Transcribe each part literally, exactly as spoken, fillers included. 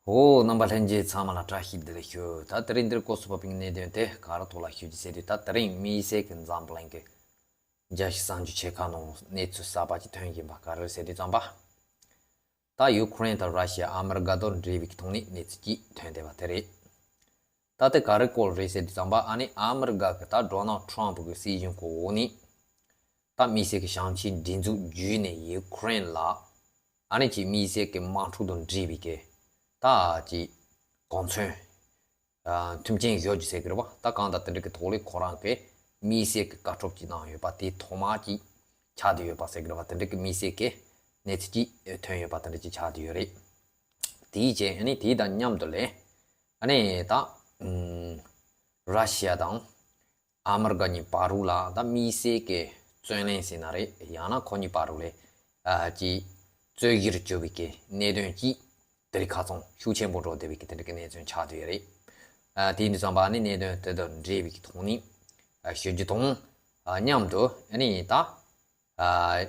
ཨོ། རྣམ་པ་ལྷན་རྒྱས་ཚང་མ་ལ་བཀྲ་ཤིས་བདེ་ལེགས་ཞུ། ད་དེ་རིང་འདིར་སྐོར་སུ་བབས་པའི་གནད་དོན་དེ་ག་རེ་ཐོག་ལ་ཞུ་རྒྱུ་ཟེར་དུས། ད་དེ་རིང་དམིགས་བསལ་གྱི་འཛམ་བུ་གླིང་གི་རྒྱལ་སྤྱི་གསར་འགྱུར་ཆེ་ཁག་ནང་གནས་ཚུལ་གསར་པ་ཅིག་ཐོན་བཞིན་པ་ག་རེ་ཟེར་དུས་ཙམ་པ། ད་ཡུ་ཁུ་རེན་དང་ར་ཤི་ཡ་ཨ་མི་རི་ཀ་དང་འབྲེལ་བའི་ཐོག་ནས་གནས་ཚུལ་ཅིག་ཐོན་བསྡད་པ་དེ་རེད། ད་དེ་ག་རེ་སྐོར་རེད་ཟེར་དུས་ཙམ་པ། ཨ་ནི་ཨ་མི་རི་ཀ་གི་ད་ཌོ་ནལ་ཊམ་གི་སྲིད་གཞུང་གི་འོག་ནས། ད་དམིགས་བསལ་གྱི་ཞིང་ཆེན་སྒྲིག་འཛུགས་བརྒྱུད་ནས་ཡུ་ཁུ་རེན་ལ། ཨ་ནི་ཅིག་དམིགས་བསལ་གྱི་དམག་འཁྲུག་དང་འབྲེལ་བའི་གི་ད་ཅིག་གོ་མཚོན། ཨ། མཐུན་རྐྱེན་ཡོད་ཀྱི་ཟེར་གི་རེད་པ། ད་གང་ལྟར་དེ་འདྲ་གི་ཐོག་ལས་ཁོ་རང་གིས་དམིགས་བསལ་གྱི་བཀའ་ཁྲོལ་ཅིག་གནང་ཡོད་པ་དེ་ཐོག་མ་ཅིག་ཆགས་བསྡད་ཡོད་པ་ཟེར་གི་རེད་པ། དེ་འདྲ་གི་དམིགས་བསལ་གྱི་གནས་ཚུལ་ཅིག་ཐོན་ཡོད་པ་དེ་འདྲ་ཅིག་ཆགས་བསྡད་ཡོད་རེད། དེའི་རྗེས་ཨ་ནི་དེ་དང་མཉམ་དུ་ལས། ཨ་ནི་ད་ཨུམ། ར་ཤི་ཡ་དང་ཨ་མི་རི་ཀ་གཉིས་བར་དུ་ལ་ད་དམིགས་བསལ་གྱི་རྩོད་གླེང་ཟེར་ན་རེད། ཡང་ན་ཁོ་གཉིས་བར་དུ་ལས། ཨ། ཅིག་རྩོད་གཞིར་གྱུར་པའི་གི་གནད་དོན་ཅིག་དེ་རིང་ཁ་སང་ཤུགས་ཆེན་པོ་འགྲོ་བསྡད་པའི་གི་དེ་འདྲ་གི་གནས་ཚུལ་ཆགས་བསྡད་ཡོད་རེད། ཨ། དེ་ཡིན་དུས་ཙམ་པ་ཨ་ནི་གནད་དོན་དེ་དང་འབྲེལ་བའི་གི་ཐོག་ནས། ཨ། ཞུ་རྒྱུ་དང་། ཨ། མཉམ་དུ་ཨ་ནི་ད། ཨ།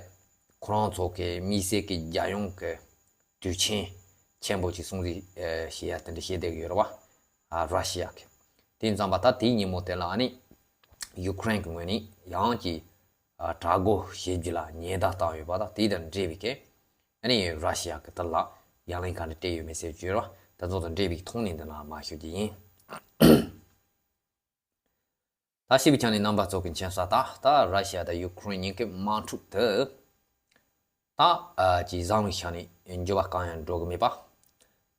ཁོ་རང་ཚོ་གི་དམིགས་བསལ་གྱི་རྒྱལ་ཡོངས་ཀྱི་དུས་ཆེན་ཆེན་པོ་ཅིག་སྲུང་བརྩི་བྱེད་ཡ་དེ་འདྲ་བྱེད་བསྡད་ཀྱི་ཡོད་རེད་པ། ཨ། ར་ཤི་ཡ་གི། དེ་ཡིན་ཙམ་པ་ད་དེའི་ཉིན་མོ་དེ་ལ་ཨ་ནི་ཡུ་ཁུ་རེན་གྱི་ངོས་ནས་ཡང་ཅིག་ཨ། དྲག་རྒོལ་བྱེད་རྒྱུ་ལ་ཉེན་བརྡ་བཏང་ཡོད་པ་དང་། དེ་དང་འབྲེལ་བའི་གི་ཨ་ནི་ར་ཤི་ཡ་གི་དེ་ལ་ཡང་ལན་ག་འདྲ་སྤྲད་ཡོད་མེད་ཟེར་རྒྱུ་རེད་པ། དེ་ཚོ་དང་འབྲེལ་བའི་ཐོག་ནས་འདི་ན་མར་ཞུ་རྒྱུ་ཡིན། ད་ཞིབ་པའི་ཆ་ནས་རྣམ་པ་ཚོ་གི་མཁྱེན་གསལ་ལྟར། ད་ར་ཤི་ཡ་དང་ཡུ་ཁུ་རེན་གཉིས་ཀྱི་དམག་འཁྲུག་དེ་ད། ཨ། ཅིག་བཟང་བའི་ཆ་ནས་འགྱུར་བ་གང་ཡང་འགྲོ་གི་མེད་པ།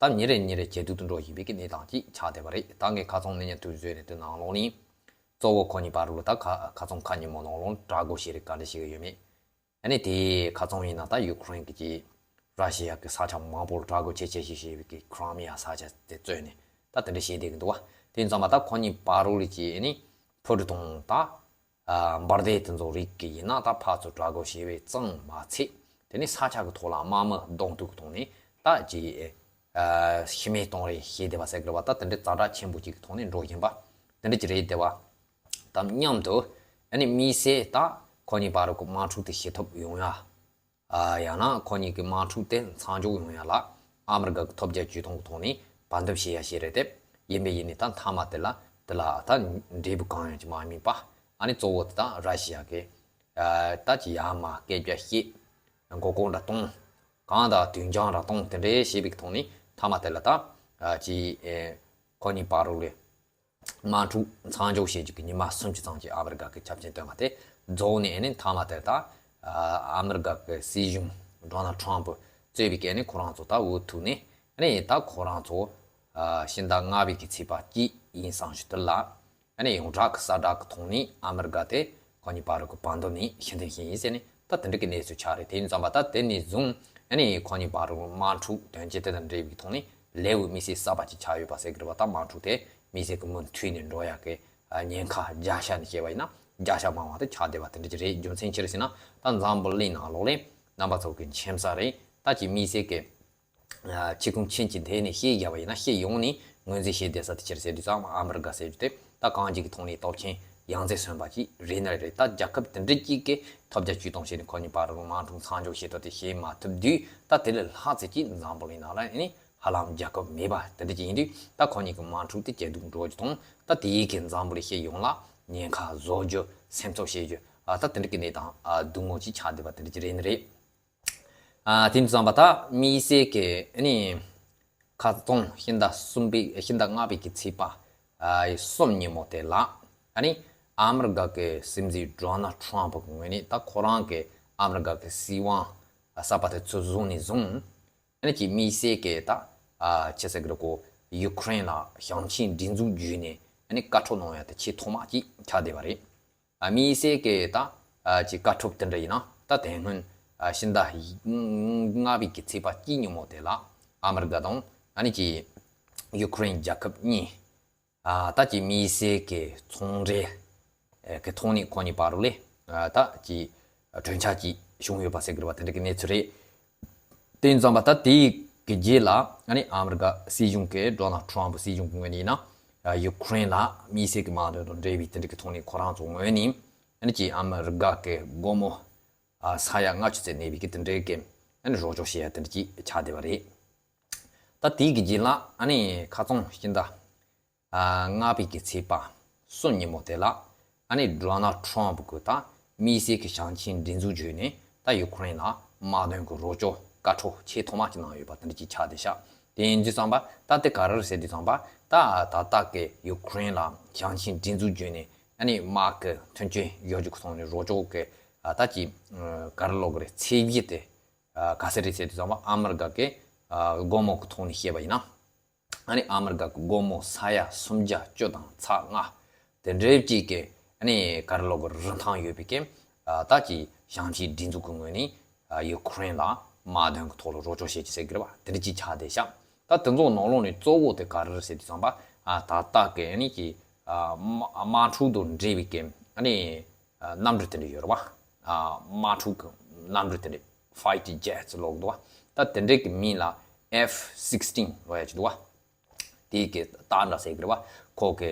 ད་ཉིན་རེ་ཉིན་རེ་ཇེ་སྡུག་ཏུ་འགྲོ་བཞིན་པའི་གི་གནས་སྟངས་ཅིག་ཆགས་བསྡད་པ་རེད། ད་ངས་ཁ་སང་ནས་ཉན་ཐོས་བཟོས་ནས་དེ་ནང་ལོགས་ནས་གཙོ་བོ་ཁོ་གཉིས་བར་དུ་ལ་ད་ཁ་ཁ་སང་ཁ་ཉིན་མོ་ནང་ལོགས་དྲག་རྒོལ་བྱེད་རིགས་ག་འདྲ་བྱེད་ཀྱི་ཡོད་མེད། ཨ་ནི་དེ་ཁ་སང་ཡིན་ན་ད་ཡུ་ཁུ་རེན་གྱིས་ཅིག་ར་ཤི་ཡ་གི་ས་ཆ་མང་པོར་དྲག་རྒོལ་བྱེད་བྱེད་བྱེད་བྱེད་པའི་གི་ཁི་རི་མི་ཡ་ས་ཆ་དེ་རྩོད་ནས་ད་དེ་འདྲ་བྱེད་བསྡད་ཀྱི་འདུག་པ། དེ་ཡིན་ཙམ་པ་ད་ཁོ་གཉིས་བར་དུ་ལ་ཅིག་ཨ་ནི་འཕུར་གྲུ་དང་ད། ཨ། འབར་མདེལ་དེ་ཚོ་རིགས་ཀྱི་ཡིན་ན་ད་ཕར་ཚུར་དྲག་རྒོལ་བྱས་པས་ཙམ་མ་ཚད། དེ་ནས་ས་ཆ་གི་ཐོག་ལ་དམག་མི་གདོང་ཐུག་གི་ཐོག་ནས་ད་ཅིག་ཨ། ཤི་རྨས་གཏོང་རེས་བྱས་བསྡད་པ་ཟེར་གི་རེད་པ། ད་དེ་འདྲའི་ཛ་དྲག་ཆེན་པོ་ཅིག་གི་ཐོག་ནས་འགྲོ་བཞིན་པ་དེ་འདྲ་ཅིག་རེད་བསྡད་པ་དང་མཉམ་དུ། ཨ་ནི་དམིགས་བསལ་ད་ཁོ་གཉིས་བར་གྱི་དམག་འཁྲུག་དེ་ཞི་ཐབས་ཡོང་ཡ། ཨ། ཡང་ན་ཁོ་གཉིས་ཀྱི་དམག་འཁྲུག་དེ་མཚམས་འཇོག་ཡོང་ཡ་ལ་ཨ་མི་རི་ཀ་གི་ཐོལ་རྒྱག་ཇུས་གཏོང་གི་ཐོག་ནས་བར་འདུམ་བྱེད་ཡ་ཞིག་རེད་དེ། ཡིན་པས་ཡིན་ནས་ད་མཐའ་མ་དེ་ལ་དེ་ལ་ད་འབྲས་བུ་གང་ཡང་ཅིག་མ་སྨིན་པ། ཨ་ནི་གཙོ་བོ་དེ་ད་ར་ཤི་ཡ་གི། ཨ། ད་ཅིག་ཡར་མར་སྐད་ཆ་བཤད། མགོ་སྐོར་འདྲ་གཏོང་། གང་ལྟར་དུས་འགྱངས་འདྲ་གཏོང་། དེ་འདྲའི་བྱས་པའི་ཐོག་ནས་མཐའ་མ་དེ་ལ་ད། ཨ། ཅིག་ཨེ། ཁོ་གཉིས་བར་དུ་ལ་དམག་འཁྲུག་མཚམས་འཇོག་བྱེད་རྒྱུ་གི་ཉི་མ་སུམ་ཅུ་ཙམ་ཅིག་ཨ་མི་རི་ཀ་གིས་ཆ་རྐྱེན་བཏོན་པ་དེ་རྫོགས་ནས། ཨ་ནི་མཐའ་མ་དེར་ད་ཨ་མི་རི་ཀ་གི་སྲིད་གཞུང་ཌོ་ནལ་ཊམ་གཙོས་པའི་གི་ཨ་ནི་ཁོ་རང་ཚོ་ད་འུ་ཐུག་ནས། ཨ་ནི་ད་ཁོ་རང་ཚོ་ཨ་ཕྱི་ཟླ་ལྔ་པའི་གི་ཚེས་པ་གཅིག་ཡིན་བསམ་ཞིག་དེ་ལ། ཨ་ནི་ཡོངས་གྲགས་ཀྱི་གསལ་བསྒྲགས་ཀྱི་ཐོག་ནས་ཨ་མི་རི་ཀ་དེ་ཁོ་གཉིས་བར་གྱི་བར་འདུམ་ནས་ཕྱིར་འཐེན་བྱས་ཡིན་ཟེར་ནས། ད་དེ་འདྲ་གི་གནས་ཚུལ་ཆགས་རེད། དེ་ཡིན་ཙམ་པ་ད་དེ་ནས་བཟུང་ཨ་ནི་ཁོ་གཉིས་བར་གྱི་དམག་འཁྲུག་དོན་རྐྱེན་དེ་དང་འབྲེལ་བའི་ཐོག་ནས་ལེའུ་དམིགས་བསལ་གསར་པ་ཅིག་ཆགས་ཡོད་པ་ཟེར་གི་རེད་པ། ད་དམག་འཁྲུག་དེ་དམིགས་བསལ་གྱི་མུ་མཐུད་ནས་འགྲོ་ཡག་གི་ཉེན་ཁ་བརྒྱ་ཆ་ནས་བཤད་པ་ཡིན་ན་བརྒྱ་ཆ་མང་བ་དེ་ཆགས་བསྡད་པ་དེ་འདྲ་ཅིག་རེད། རྒྱུ་མཚན་ཅི་རེད་ཟེར་ན། ད་འཛམ་བུ་གླིང་ནང་ལོགས་ལ་རྣམ་པ་ཚོ་གི་མཁྱེན་གསལ་རེད། ད་ཅིག་དམིགས་བསལ་གྱི་ཨ་ཆིག་ཁུངས་ཆིན་གྱིས་དེ་ནས་ཤེས་བཞག་པ་ཡིན་ན། ཤེས་ཡོང་ནས་ངོས་འཛིན་བྱེད་བསྡད་ས་དེ་ཅི་རེད་ཟེར་དུས་ཙམ། ཨ་མི་རི་ཀ་ཟེར་རྒྱུ་དེ་ད་གང་ཅིག་གི་ཐོག་ནས་སྟོབས་ཆེན་ཡང་རྩེར་སོན་པ་ཅིག་རེད་ན་རེད། ད་རྒྱལ་ཁབ་དེ་འདྲ་ཅིག་གིས་ཐོལ་རྒྱག་ཇུས་གཏོང་བྱས་ནས་ཁོ་གཉིས་བར་དུ་དམག་འཁྲུག་མཚམས་འཇོག་བྱེད་ཐབས་དེ་བྱེད་མ་ཐུབ་དུས། ད་དེ་ལས་ལྷག་ཙམ་ཅིག་འཛམ་བུ་གླིང་ནང་ལ་ནི་ཧ་ལམ་རྒྱལ་ཁབ་མེད་པ་དེ་འདྲ་ཅིག་ཡིན་དུས། ད་ཁོ་གཉིས་ཀྱི་དམག་འཁྲུག་དེ་ཇེ་སྡུག་འགྲོ་རྒྱུ་དང་། ད་དེ་ཡི་གི་འཛམ་བུ་གླིང་སྤྱི་ཡོངས་ལ་ཉེན་ཁ་བཟོ་རྒྱུ། སེམས་འཚབ་བྱེད་རྒྱུ། ཨ། ད་དེ་འདྲ་གི་གནས་སྟངས་ཨ་སྡུག་མོ་ཅིག་ཆགས་བསྡད་པ་དེ་འདྲ་ཅིག་རེད་ནི་རེད། ཨ། དེ་ཙམ་པ་ད་དམིགས་བསལ་གྱི་ཨ་ནི་ཁ་སང་ཕྱི་ཟླ་གསུམ་པའི་ཕྱི་ཟླ་ལྔ་པའི་གི་ཚེས་པ་ཨ་གསུམ་ཉིན་མོ་དེ་ལ། ཨ་ནི་ཨ་མི་རི་ཀ་གི་སྲིད་འཛིན་ཌོ་ནལ་ཊམ་གི་ངོས་ནས་ད་ཁོ་རང་གི་ཨ་མི་རི་ཀ་གི་སྲིད་དབང་གསར་པ་དེ་ཚུར་བཟུང་ནས་བཟུང་། ཨ་ནི་ཅིག་དམིགས་བསལ་གྱི་ད་ཨ་ཅི་ཟེར་གི་རེད་གོ། ཡུ་ཁུ་རེན་ལ་ཞིང་ཆེན་སྒྲིག་འཛུགས་བརྒྱུད་ནས་ཨ་ནི་བཀའ་ཁྲོལ་གནང་ཡ་དེ་ཆེས་ཐོག་མ་ཅིག་ཆགས་བསྡད་པ་རེད། ཨ། དམིགས་བསལ་གྱི་ད་ཨ་ཅིག་བཀའ་ཁྲོལ་དེ་འདྲ་ཡིན་ན། ད་དེ་སྔོན་ཨ་ཕྱི་ཟླ་ལྔ་པའི་གི་ཚེས་པ་གཅིག་ཉིན་མོ་དེ་ལ་ཨ་མི་རི་ཀ་དང་ཨ་ནི་ཅིག་ཡུ་ཁུ་རེན་རྒྱལ་ཁབ་གཉིས་ཨ་ད་ཅིག་དམིགས་བསལ་གྱི་ཚོང་འབྲེལ་གྱི་ཐོག་ནས་ཁོ་གཉིས་བར་དུ་ལ་ཨ་ད་ཅིག་གྲོས་འཆར་ཅིག་བྱུང་ཡོད་པ་ཟེར་གི་རེད་པ། དེ་འདྲ་གི་གནས་ཚུལ་རེད། དེ་ཡིན་ཙམ་པ་ད་དེའི་གི་རྗེས་ལ་ཨ་ནི་ཨ་མི་རི་ཀ་སྲིད་གཞུང་གི་ཌོ་ནལ་ཊམ་སྲིད་གཞུང་གི་ངོས་ནས་ཡིན་ན། ཡུ་ཁུ་རེན་ལ་དམིགས་བསལ་གྱི་དམག་དོན་དང་འབྲེལ་བའི་དེ་འདྲ་གི་ཐོག་ནས་ཁོ་རང་ཚོ་ངོས་ནས་ཨ་ནི་ཅིག་ཨ་མི་རི་ཀ་གི་སྒོར་མོ་ཨ་ས་ཡ་ལྔ་བཅུ་ཙམ་གནས་པའི་གི་དེ་འདྲའི་གི་ཨ་ནི་རོགས་སྐྱོར་བྱེད་ཡ་དེ་འདྲ་ཅིག་ཆགས་བསྡད་པ་རེད། ད་དེའི་གི་རྗེས་ལ་ཨ་ནི་ཁ་སང་སྤྱི་ཟླ་ཨ་ལྔ་པའི་གི་ཚེས་པ་གསུམ་ཉིན་མོ་དེ་ལ་ཨ་ནི་ཌོ་ནལ་ཊམ་གི་ད་དམིགས་བསལ་གི་ཞིང་ཆེན་སྒྲིག་འཛུགས་བརྒྱུད་ནས་ད་ཡུ་ཁུ་རེན་ལ་དམག་དོན་གི་རོགས་སྐྱོར་བཀའ་འཁྲོལ་ཆེས་ཐོག་མ་ཅིག་གནང་ཡོད་པ་དེ་འདྲ་ཅིག་ཆགས་བསྡད་ཤག་དེ་ཡིན་དུས་ཙམ་པ་ད་དེ་ག་རེ་རེད་ཟེར་དུས་ཙམ་པ་ད་ད་ལྟ་གི་ཡུ་ཁུ་རེན་ལ་ཞིང་ཆེན་སྒྲིག་འཛུགས་བརྒྱུད་ནས་ཨ་ནི་དམག་གི་མཐུན་རྐྱེན་ཡོད་རྒྱུ་གི་ཐོག་ནས་རོགས་སྐྱོར་གི་ད་ཅིག་ག་རེ་ལབ་དགོས་རེད། ཚད་གཞི་དེ་ག་ཟེ་རེད་ཟེར་དུས་ཙམ་པ་ཨ་མི་རི་ཀ་གི་སྒོར་མོ་གི་ཐོག་ནས་བཤད་པ་ཡིན་ན། ཨ་ནི་ཨ་མི་རི་ཀ་གི་སྒོར་མོ་ས་ཡ་སུམ་བརྒྱ་བཅུ་དང་ཚེག་ལྔ་དེ་འདྲའི་གཅིག་གི་ཨ་ནི་ག་རེ་ལབ་དགོས་རིན་ཐང་ཡོད་པའི་གི་ད་ཅིག་ཞིང་ཆེན་སྒྲིག་འཛུགས་ཀྱི་ངོས་ནས་ཡུ་ཁུ་རེན་ལ་དམག་དོན་གྱི་ཐོག་ལ་རོགས་སྐྱོར་བྱེད་ཀྱི་ཟེར་གི་རེད་བ། དེ་འདྲ་ཅིག་ཆགས་བསྡད་ཤག་ད་དེ་ཚོ་ནང་ལོགས་ནས་གཙོ་བོ་དེ་ག་རེ་རེད་ཟེར་དུས་ཙམ་པ་ད་ལྟ་གི་ཨ་ནི་ཅིག་དམག་འཁྲུག་དང་འབྲེལ་བའི་གི་ཨ་ནི་གནམ་གྲུ་དེ་འདྲ་ཡོད་རེད་བ། དམག་འཁྲུག་གི་གནམ་གྲུ་དེ་འདྲ་Fighter Jets ལབ་འདུག་བ། ད་དེ་འདྲའི་གི་མིང་ལ་F sixteen ལབ་ཡ་ཅིག་འདུག་བ། དེའི་གི་རྟགས་འདྲ་ཟེར་གི་རེད་བ། ཁོ་གི་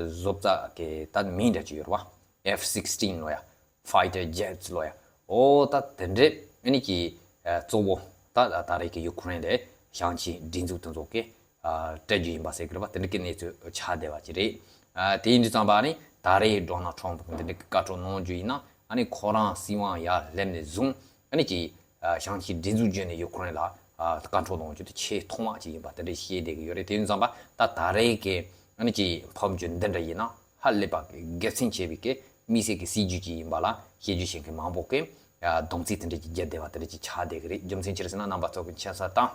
བཟོ་ལྟ་གི་ད་མིང་འདྲ་ཅིག་ཡོད་རེད་བ། F sixteen ལབ་ཡ། Fighter Jets ལབ་ཡ། ཨོ་ད་དེ་འདྲའི་ཨ་ནི་གི་གཙོ་བོ་ད་ད་རེས་གི་ཡུ་ཁུ་རེན་ལ་ཞིང་ཆེན་སྒྲིག་འཛུགས་དེ་ཚོ་གི་སྤྲད་རྒྱུ་ཡིན་པ་ཟེར་གི་རེད་བ། དེ་འདྲ་གི་གནས་ཚུལ་ཆགས་བསྡད་པ་ཅིག་རེད། དེ་ཡིན་དུས་ཙམ་པ་ནི་ད་རེས་ཌོ་ནལ་ཊམ་གི་འདི་འདྲ་གི་བཀའ་འཁྲོལ་གནང་རྒྱུ་ཡིན་ན་ཨ་ནི་ཁོ་རང་སྲིད་དབང་ཡར་སླེབས་ནས་བཟུང་ཨ་ནི་ཅིག་ཞིང་ཆེན་སྒྲིག་འཛུགས་བརྒྱུད་ནས་ཡུ་ཁུ་རེན་ལ་བཀའ་འཁྲོལ་གནང་རྒྱུ་དེ་ཆེས་ཐོག་མ་ཅིག་ཡིན་པ་དེ་འདྲ་བཤད་བསྡད་ཀྱི་ཡོད་རེད། དེ་ཡིན་ཙམ་པ་ད་ད་རེས་ཀྱི་ཨ་ནི་ཅིག་ཕབ་རྒྱུ་འདི་འདྲ་ཡིན་ན་ཧ་ལས་པ་གི་དགེ་མཚན་ཆེ་བའི་གི་དམིགས་བསལ་གྱི་སྲིད་ཇུས་ཅིག་ཡིན་པ་ལ་བཤད་རྒྱུ་བྱེད་མཁན་མང་པོ་གི་རྡོག་རྫིས་དེ་འདྲ་ཅིག་བརྒྱབ་བསྡད་པ་དེ་འདྲ་ཅིག་ཆགས་བསྡད་ཀྱི་རེད། རྒྱུ་མཚན་ཅི་རེད་ཟེར་ན་རྣམ་པ་ཚོ་གི་མཁྱེན་གསལ་ལྟར།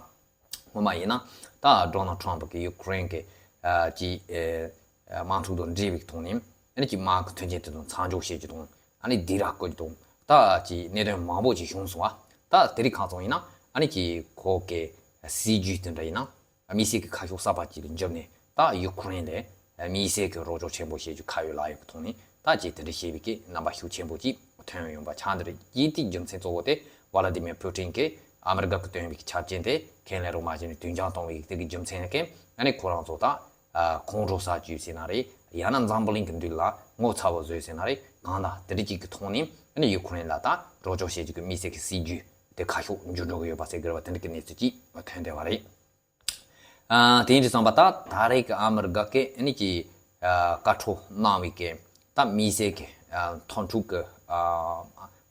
སྔོན་མ་ཡིན་ན་ད་ཌོ་ནལ་ཊམ་གྱིས་ཡུ་ཀེ་རེན་གྱི་ཨ་ཅིག་ཨ་དམག་འཁྲུག་དང་འབྲེལ་བའི་ཐོག་ནས་ཨ་ནི་ཅིག་དམག་གི་མཐུན་རྐྱེན་དེ་དང་མཚམས་འཇོག་བྱེད་རྒྱུ་དང་ཨ་ནི་སྡིགས་ར་བསྐུལ་རྒྱུ་དང་ད་ཅིག་གནད་དོན་མང་པོ་ཅིག་བྱུང་སོང་བ། ད་དེ་རིང་ཁ་སང་ཡིན་ན་ཨ་ནི་ཅིག་ཁོ་གི་སྲིད་ཇུས་དེ་འདྲ་ཡིན་ན་དམིགས་བསལ་གྱི་ཁ་ཕྱོགས་གསར་པ་ཅིག་ལ་འཇུག་ནས་ད་ཡུ་ཀེ་རེན་ལ་དམིགས་བསལ་གྱི་རོགས་སྐྱོར་ཆེན་པོ་བྱེད་རྒྱུ་ཁ་ཡོད་ལག་ཡོད་ཀྱི་ཐོག་ནས་ད་ཅིག་དེ་འདྲ་བྱེད་པའི་གི་རྣམ་པ་ཤུགས་ཆེན་པོ་ཅིག་ཐོན་ཡོང་བ་ཆགས་འདི་རེད། ཡིན་དེའི་རྒྱུ་མཚན་གཙོ་བོ་དེ་ཝ་ལ་ཏི་མིར་ཕུ་ཏིན་གྱིས་ཨ་མི་རི་ཀ་གི་བཏོན་པའི་ཆབ་ཆེན་དེ་ཁས་ལེན་རོགས་མ་བྱས་ནས་དུས་འགྱངས་གཏོང་བའི་དེ་གི་རྒྱུ་མཚན་གྱིས་ཨ་ནི་ཁོ་རང་ཚོ་ད་ཁོང་ཁྲོ་ཟ་བཅུག་ཟེར་ན་རེད། ཡང་ན་འཛམ་བུ་གླིང་གི་མདུན་ལ་ངོ་ཚ་བོ་བཟོས་ཟེར་ན་རེད། གང་ལྟར་དེ་འདྲ་ཅིག་གི་ཐོག་ནས་ཨ་ནི་ཡུ་ཀེ་རེན་ལ་ད་རོགས་སྐྱོར་བྱེད་རྒྱུ་གི་དམིགས་བསལ་གྱི་སྲིད་ཇུས་དེ་ཁ་ཕྱོགས་འགྱུར་འགྲོ་གི་ཡོད་པ་ཟེར་གི་རེད་བ། དེ་འདྲ་གི་གནས་ཚུལ་ཅིག་ཐོན་བསྡད་པ་རེད། ཨ་དེ་ཡིན་དུས་ཙམ་པ་ད་ད་རེས་ཀྱི་ཨ་མི་རི་ཀ་གི་ཨ་ནི་ཀྱི་ཨ་བཀའ་འཁྲོལ་གནང་བའི་གི་ད་དམིགས་བསལ་གྱི་ཨ་མཐོང་གྲོལ་གྱི་ཨ་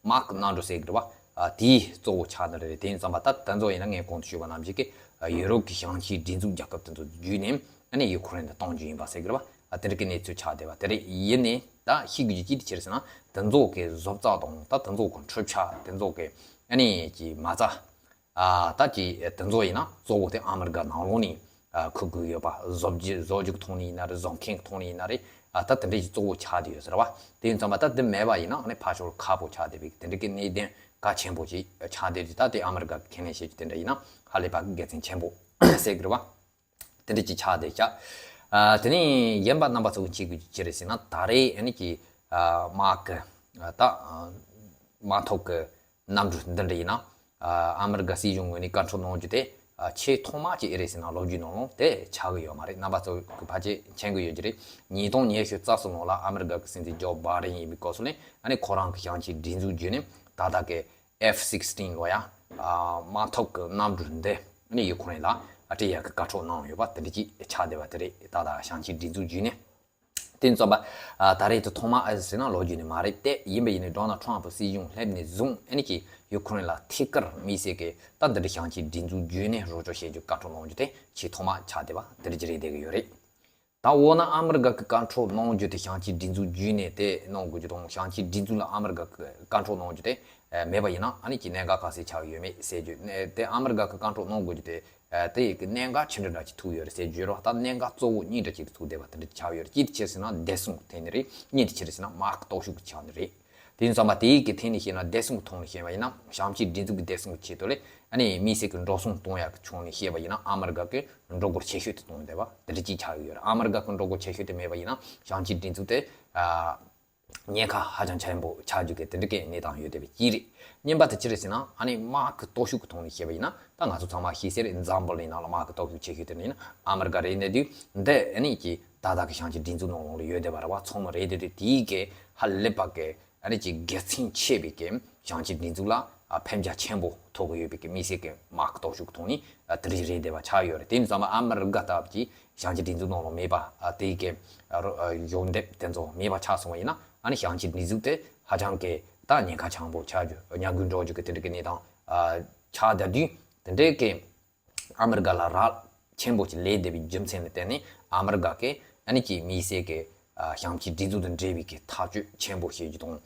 དམག་གི་གནམ་གྲུ་ཟེར་གི་རེད་བ། ཨ་དེའི་གཙོ་བོ་ཆགས་ནི་རེད། དེ་ཡིན་ཙམ་པ་ད་དེ་ཚོ་ཡིན་ན་ངས་གོང་དུ་ཞུས་པ་ནང་བཞིན་གྱི་ཨ་ཡུ་རོབ་ཀྱི་ཞིང་ཆེན་སྒྲིག་འཛུགས་རྒྱལ་ཁབ་དེ་ཚོ་བརྒྱུད་ནས་ཨ་ནི་ཡུ་ཀེ་རེན་དུ་གཏོང་རྒྱུ་ཡིན་པ་ཟེར་གི་རེད་བ། ཨ་དེ་འདྲ་གི་གནས་ཚུལ་ཆགས་བསྡད་པ་དེ་རེད། ཡིན་ནའི་ད་ཤེས་དགོས་རྒྱུ་ཅི་ཡིན་ཟེར་ན་དེ་ཚོ་གི་བཟོ་ལྟ་དང་ད་དེ་ཚོ་གི་འཕྲུལ་ཆས་དེ་ཚོ་གི་ཨ་ནི་ཀྱི་མ་རྩ། ཨ་ད་ཀྱི་དེ་ཚོ་ཡིན་ན་གཙོ་བོ་དེ་ཨ་མི་རི་ཀ་ནང་ལོགས་ནས་ཨ་ཁུར་དགོས་ཡོད་པ། བཟོ་རྒྱུ་བཟོ་རྒྱུ་གི་ཐོག་ནས་ཡིན་ན་རེད། བཟོ་མཁན་གི་ཐོག་ནས་ཡིན་ན་རེད། ཨ་ད་དེ་འདྲ་ཞིག་གཙོ་བོ་ཆགས་བསྡད་ཡོད་ཟེར་བ། དེ་ཡིན་ཙམ་པ་ད་དེ་མེད་པ་ཡིན་ན་ཨ་ནི་ཕར་ཕྱོགས་ཁག་པོ་ཆགས་བསྡད་པའི་དེ་འདྲ་གི་གནད་དོན་གལ་ཆེན་པོ་ཞིག་ཆགས་བསྡད་དུས་ད་དེ་ཨ་མི་རི་ཀ་གི་ཁས་ལེན་བྱེད་རྒྱུ་དེ་འདྲ་ཡིན་ན་ཧ་ལས་པ་གི་དགེ་མཚན་ཆེན་པོ་ཟེར་གི་རེད་བ། དེ་འདྲ་ཅིག་ཆགས་བསྡད་ཤག་ཨ་དེ་ནས་གཞན་པ་རྣམ་པ་ཚོ་གི་ཅི་དགོས་ཅི་རེད་ཟེར་ན་ད་རེས་ཨ་ནི་ཀྱི་ཨ་དམག་གི་ཨ་ད་ཨ་དམག་འཐབ་གི་གནམ་གྲུ་འདི་འདྲ་ཡིན་ན། ཨ་ཨ་མི་རི་ཀ་སྲིད་གཞུང་ངོས་ནས་བཀའ་འཁྲོལ་གནང་རྒྱུ་དེ་ཨ་ཆེས་ཐོག་མ་ཅིག་ཨེ་རེད་ཟེར་ན་ལོ་རྒྱུས་ནང་ལོགས་དེ་ཆགས་ཀྱི་ཡོད་མ་རེད། རྣམ་པ་ཚོ་གི་ཕལ་ཆེར་མཁྱེན་གྱི་ཡོད་ཀྱི་རེད། ཉིས་སྟོང་ཉི་ཤུ་རྩ་གསུམ་ལོ་ལ་ཨ་མི་རི་ཀ་གི་སྲིད་འཛིན་ཇོ་བྷའི་ཌེན་ཡིན་པའི་སྐབས་སུ་ནས་ཨ་ནི་ཁོ་རང་གི་ཞིང་ཆེན་སྒྲིག་འཛུགས་བརྒྱུད་ནས་ད་ལྟ་གི་F sixteen ལོ་ཡ་ཨ་དམག་འཐབ་ཀྱི་གནམ་གྲུ་འདི་ཨ་ནི་ཡུ་ཁུ་རེན་ལ་ཨ་སྤྲད་ཡག་གི་བཀའ་འཁྲོལ་གནང་ཡོད་པ་དེ་འདྲ་ཅིག་ཆགས་བསྡད་པ་དེ་རེད། ད་ལྟ་ཞིང་ཆེན་སྒྲིག་འཛུགས་བརྒྱུད་ནས། དེ་ཙམ་པ། ཨ་ད་རེས་དེ་ཐོག་མ་ཨེ་ཟེར་ན་ལོ་རྒྱུས་ནི་མ་རེད་དེ། ཡིན་པ་ཡིན་ནའི་ཌོ་ནལ་ཊམ་ཕི་སྲིད་གཞུང་སླེབས་ནས་བཟུང་ཨ་ནི་ཀྱི་ཡུ་ཁུ་རེན་ལ་ཐད་ཀར་དམིགས་བསལ་གྱི་ད་འདི་འདྲ་ཞིང་ཆེན་སྒྲིག་འཛུགས་བརྒྱུད་ནས་རོགས་སྐྱོར་བྱེད་རྒྱུ་བཀའ་འཁྲོལ་གནང་རྒྱུ་དེ་ཆེས་ཐོག་མ་ཆགས་བསྡད་པ་དེ་འདྲ་ཅིག་རེད་བསྡད་ཀྱི་ཡོད་རེད། ད་འོ་ན་ཨ་མི་རི་ཀ་གི་བཀའ་འཁྲོལ་གནང་རྒྱུ་དེ་ཞིང་ཆེན་སྒྲིག་འཛུགས་བརྒྱུད་ནས་དེ་གནང་དགོས་རྒྱུ་དང་ཞིང་ཆེན་སྒྲིག་འཛུགས་ལ་ཨ་མི་རི་ཀ་གི་བཀའ་འཁྲོལ་གནང་རྒྱུ་དེ་མེད་པ་ཡིན་ན་ཨ་ནི་ཀྱི་གནད་འགག་ག་ཚད་ཆགས་ཡོད་མེད་ཟེར་རྒྱུ་དེ། ཨ་མི་རི་ཀ་གི་བཀའ་འཁྲོལ་གནང་དགོས་རྒྱུ་དེ། ཨ་དེ་ཡི་གི་གནད་འགག་ཆེ་འདྲ་འདྲ་ཅིག་ཐུག་ཡོད་རེད་ཟེར་རྒྱུ་རོ། ད་གནད་འགག་གཙོ་བོ་གཉིས་འདྲ་ཅིག་ཐུག་བསྡད་པ་དེ་འདྲ་ཆགས་ཡོད་རེད། གཅིག་དེ་ཆི་ཟེར་ན་བདེ་སྲུང་གི་ཐད་ནས་རེད། གཉིས་དེ་ཆི་རེད་ཟེར་ན་དམག་གི་སྟོབས་ཤུགས་ཀྱི་ཆ་ནས་རེད། དེ་ཡིན་ཙང་མ་དེ་ཡི་གི་ཐད་ནས་བཤད་ན་བདེ་སྲུང་གི་ཐོག་ནས་བཤད་པ་ཡིན་ན་ཞིང་ཆེན་སྒྲིག་འཛུགས་ཀྱི་བདེ་སྲུང་གི་ཆེད་དུ་ལས་ཨ་ནི་དམིགས་བསལ་གྱི་འགྲོ་སོང་གཏོང་ཡག་གི་ཕྱོགས་ནས་བཤད་པ་ཡིན་ན་ཨ་མི་རི་ཀ་གི་འགྲོ་སྒོ་ཆེ་ཤོས་དེ་གཏོང་བསྡད་པ་དེ་འདྲ་ཅིག་ཆགས་ཡོད་རེད། ཨ་མི་རི་ཀ་གི་འགྲོ་སྒོ་ཆེ་ཤོས་དེ་མེད་པ་ཡིན་ན་ཞིང་ཆེན་སྒྲིག་འཛུགས་དེ་ཨ། ཉེན་ཁ་ཧ་ཅང་ཆེན་པོ་ཆགས་རྒྱུ་གི་དེ་འདྲ་གི་གནས་སྟངས་ཡོད་བསྡད་པའི་གཅིག་རེད། གཉིས་པ་དེ་ཅི་རེད་ཟེར་ན་ཨ་ནི་དམག་གི་སྟོབས་ཤུགས་ཀྱི་ཐོག་ནས་བཤད་པ་ཡིན་ན་ད་ང་ཚོ་ཚང་མ་ཤེས་གསལ་རེད། འཛམ་བུ་གླིང་ནང་ལ་དམག་གི་སྟོབས་ཤུགས་ཆེ་ཤོས་དེ་ནི་ཨ་མི་རི་ཀ་རེད། འདི་དུས་འདི་ཨ་ནི་ཀྱི་ད་ལྟ་གི་ཞིང་ཆེན་སྒྲིག་འཛུགས་ནང་ལོགས་ལ་ཡོད་བསྡད་པ་རེད་བ། ཚང་མ་རེད། དེ་དུས་དེའི་གི་ཧ་ལས་པ་གི་ཨ་ནི་ཀྱི་དགེ་མཚན་ཆེ་བའི་གི་ཞིང་ཆེན་སྒྲིག་འཛུགས་ལ་ ཕན་རྒྱ་ཆེན་པོ་ཐོགས་ཀྱི་ཡོད་པའི་གི་དམིགས་བསལ་གྱི་དམག་གི་སྟོབས་ཤུགས་ཀྱི་ཐོག་ནས་དེ་འདྲ་ཞིག་རེད་བསྡད་པ་ཆགས་ཡོད་རེད། དེ་ཡིན་ཙང་ཨ་མི་རི་ཀ་ལྟ་བུ་ཅིག་ཞིང་ཆེན་སྒྲིག་འཛུགས་ནང་ལ་མེད་པ་དེའི་གི་གཞུང་འདེམས་དེ་ཚོ་མེད་པ་ཆགས་སོང་བ་ཡིན་ན། ཨ་ནི་ཞིང་ཆེན་སྒྲིག་འཛུགས་དེ་ཧ་ཅང་གི་ད་ཉེན་ཁ་ཆེན་པོ་ཆགས་རྒྱུ། ཉམས་རྒུད་འགྲོ་རྒྱུ་གི་དེ་འདྲ་གི་གནས་སྟངས་ཆགས་བསྡད་དུས། དེ་འདྲའི་གི་ཨ་མི་རི་ཀ་ལ་རག་ཆེན་པོ་ཅིག་ལས་བསྡད་པའི་རྒྱུ་མཚན་ལ་བརྟེན་ནས། ཨ་མི་རི་ཀ་གི་ཨ་ནི་ཅིག་དམིགས་བསལ་གྱི་ཞིང་ཆེན་སྒྲིག་འཛུགས་དང་འབྲེལ་བའི་གི་ཐག་གཅོད་ཆེན་པོ་བྱེད་རྒྱུ་དང་།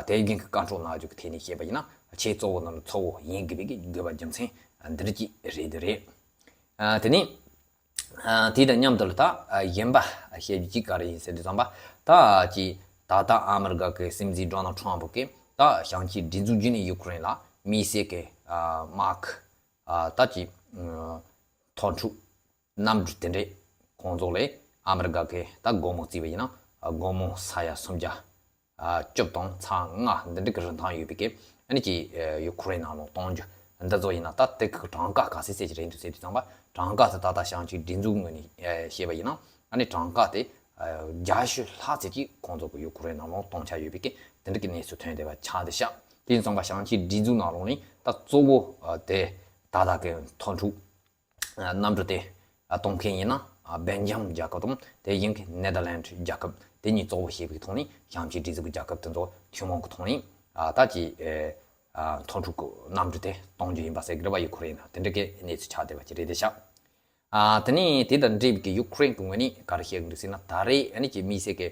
དེ་བཞིན་གྱི་བཀའ་འཁྲོལ་གནང་རྒྱུ་གི་ཐད་ནས་བཤད་པ་ཡིན་ན། ཆེས་གཙོ་བོ་ནང་ནས་གཙོ་བོ་ཡིན་དགོས་པའི་གི་དགོས་པ་རྒྱུ་མཚན་འདི་འདྲ་ཅིག་རེད་འདི་རེད། དེ་ནས་དེ་དང་མཉམ་དུ་ལ་ད་གཞན་པ་བཤད་རྒྱུ་ཅིག་ག་རེ་ཡིན་ཟེར་དུས་ཙམ་པ། ད་ཅིག་ད་ལྟ་ཨ་མི་རི་ཀ་གི་སྲིད་འཛིན་ཌོ་ནལ་ཊམ་པ་གིས་ད་ཞིང་ཆེན་སྒྲིག་འཛུགས་བརྒྱུད་ནས་ཡུ་ཁུ་རེན་ལ་དམིགས་བསལ་གྱི་དམག་ད་ཅིག་མཐོང་གྲོལ་གནམ་གྲུ་དེ་འདྲས་ཁོང་ཚོ་ལས་ཨ་མི་རི་ཀ་གི་ད་སྒོར་མོ་བརྩིས་པ་ཡིན་ན་སྒོར་མོ་ས་ཡ་སུམ་བརྒྱ་བཅུ་དང་ཚེག་ལྔ་འདི་འདྲ་གི་རིན་ཐང་ཡོད་པའི་གི་ཨ་ནི་ཅིག་ཡུ་ཁུ་རེན་ནང་ལོགས་གཏོང་རྒྱུ་འདི་ཚོ་ཡིན་ན། ད་དེ་གི་གྲངས་ཀ་ག་ཚད་ཟེར་གྱི་རེད་འདུག་ཟེར་དུས་ཙམ་པ། གྲངས་ཀ་དེ་ད་ལྟ་ཞིང་ཆེན་སྒྲིག་འཛུགས་ངོས་ནས་བཤད་པ་ཡིན་ན། ཨ་ནི་གྲངས་ཀ་དེ་བརྒྱད་ཅུ་ལྷག་ཙམ་ཅིག་ཁོང་ཚོ་གི་ཡུ་ཁུ་རེན་ནང་ལོགས་གཏོང་འཆར་ཡོད་པའི་གི་དེ་འདྲ་གི་གནས་ཚུལ་ཐོན་བསྡད་པ་ཆགས་བསྡད་ཤག་དེ་ཡིན་ཙང་པ་ཞིང་ཆེན་སྒྲིག་འཛུགས་ནང་ལོགས་ནས་ད་གཙོ་བོ་དེ་ད་ལྟ་གི་མཐོང་གྲོལ་གནམ་གྲུ་དེ་གཏོང་མཁན་ཡིན་ན་སྦེལ་ཇམ་རྒྱལ་ཁབ་དང་དེ་བཞིན་གྱི་ནེ་དར་ལན་རྒྱལ་ཁབ་དེ་གཉིས་གཙོ་བོ་བྱས་པའི་ཐོག་ནས་ཞིང་ཆེན་སྒྲིག་འཛུགས་ཀྱི་རྒྱལ་ཁབ་དེ་ཚོ་ཐུན་མོང་གི་ཐོག་ནས་ད་ཅིག་མཐོང་གྲོལ་གྱི་གནམ་གྲུ་དེ་གཏོང་རྒྱུ་ཡིན་པ་ཟེར་གི་རེད་པ། ཡུ་ཁུ་རེན་ལ་དེ་འདྲ་གི་གནས་ཚུལ་ཆགས་བསྡད་པ་ཅིག་རེད་བསྡད་ཤག་དེ་ནས་དེ་དང་འབྲེལ་བའི་གི་ཡུ་ཁུ་རེན་གྱི་ངོས་ནས་ག་རེ་བཤད་གི་འདུག་ཟེར་ན། ད་རེས་ཨ་ནི་ཅིག་དམིགས་བསལ་གྱི་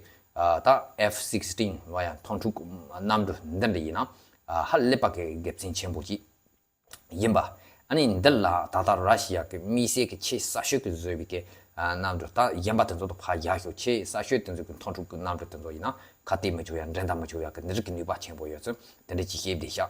ད་ཨེཕ་སིག་སི་ཊིན་ལབ་ཡ་མཐོང་གྲོལ་གྱི་གནམ་གྲུ་འདི་འདྲ་ཡིན་ན་ཧ་ལས་པ་གི་དགེ་མཚན་ཆེན་པོ་ཅིག་ཡིན་པ། ཨ་ནི་འདི་ལ་ད་ལྟ་ར་ཤི་ཡ་གི་དམིགས་བསལ་གྱི་ཆེས་གསར་ཤོས་ཀྱི་བཟོས་པའི་གི་གནམ་གྲུ། ད་གཞན་པ་དེ་ཚོ་དང་ཕར་བཞག་ཤོག་ཆེས་གསར་ཤོས་དེ་ཚོ་གི་མཐོང་གྲོལ་གྱི་གནམ་གྲུ་དེ་ཚོ་ཡིན་ན་ཁ་གཏད་མི་ཆོག་ཡ། འགྲན་ཟླ་མི་ཆོག་ཡ་གི་འདི་རིགས་ཀྱི་ནུས་པ་ཆེན་པོ་ཡོད་ཚུལ་དེ་འདྲ་ཅིག་བཤད་བསྡད་ཤག་